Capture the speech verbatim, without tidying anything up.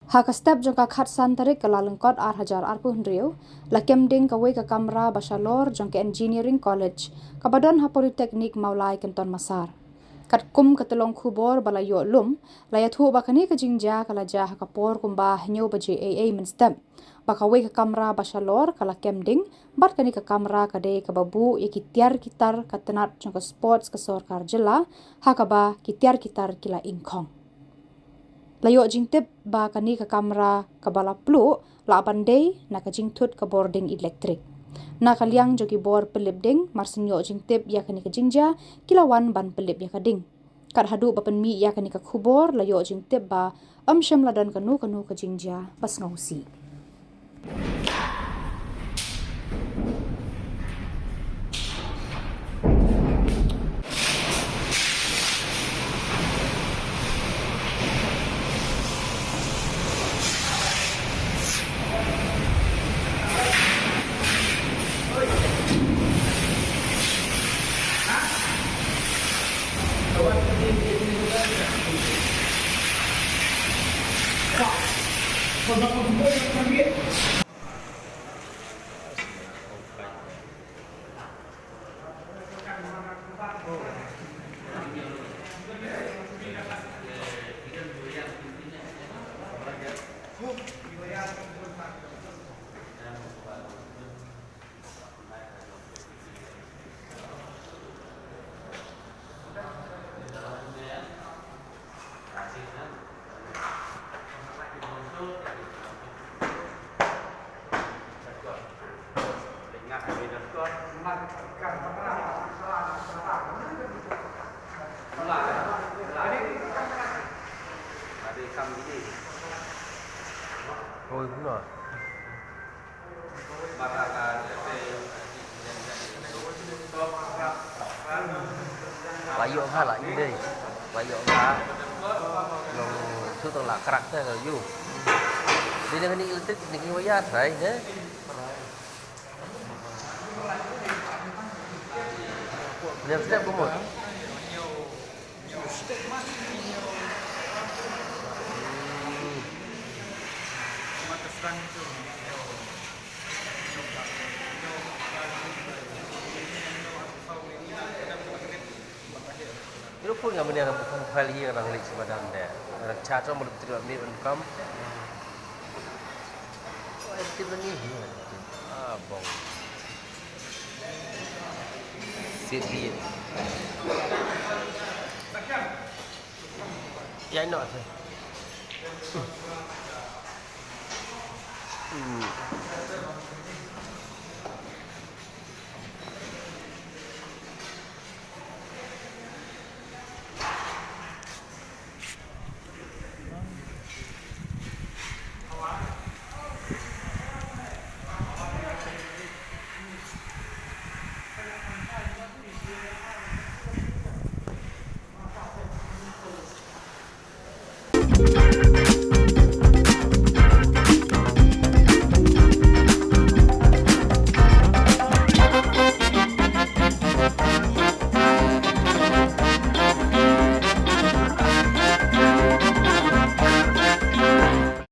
Ha ka step jong ka khatsan tarik Kyllalyngkot ar hajar arphew hynriew, la kem ding kawei ka kamra bashalor jong ka Engineering College, kaba don ha Polytechnic Mawlai Kynton Massar. Katkum ka tyllong khubor ba la ïoh lum, la ïathuh ba kane ka jingjia ka la jia ha ka por kumba hynñiew baje eiei mynstep. Ba kawei ka kamra bashalor ka la kem ding, bad kane ka kamra ka dei kaba buh ïa ki tiar ki tar ka tnat jong ka sports ka sorkar jylla, ha kaba ki tiar ki tar ki la ingkhong. La ïoh jingtip ba kane ka kamra kaba la pluh, la ban dei na ka jingthut ka bording elektrik. Na ka liang jong ki bor pynlip ding, mar syn ïoh jingtip ïa kane ka jingjia, ki la wan ban pynlip ïa ka ding. Kat haduh ba pynmih ïa kane ka khubor, la ïoh jingtip ba ym shym la don kano kano ka jingjia ba sngewsih. Oi, pula. Ba ïoh nga la ïndei. Ba ïoh nga. Long tu tang la krak te ka yu. Dei na kane elektrik, na kane wire trai ne. Ni step kumut. Iro pun nga mania ram bukan file hi ram lek si madan de. Ram chat ram lek tri ram ni ram kam. Oh, active ni hi. Ah, bong. Sit hi. Ya, no, sir. Hmm.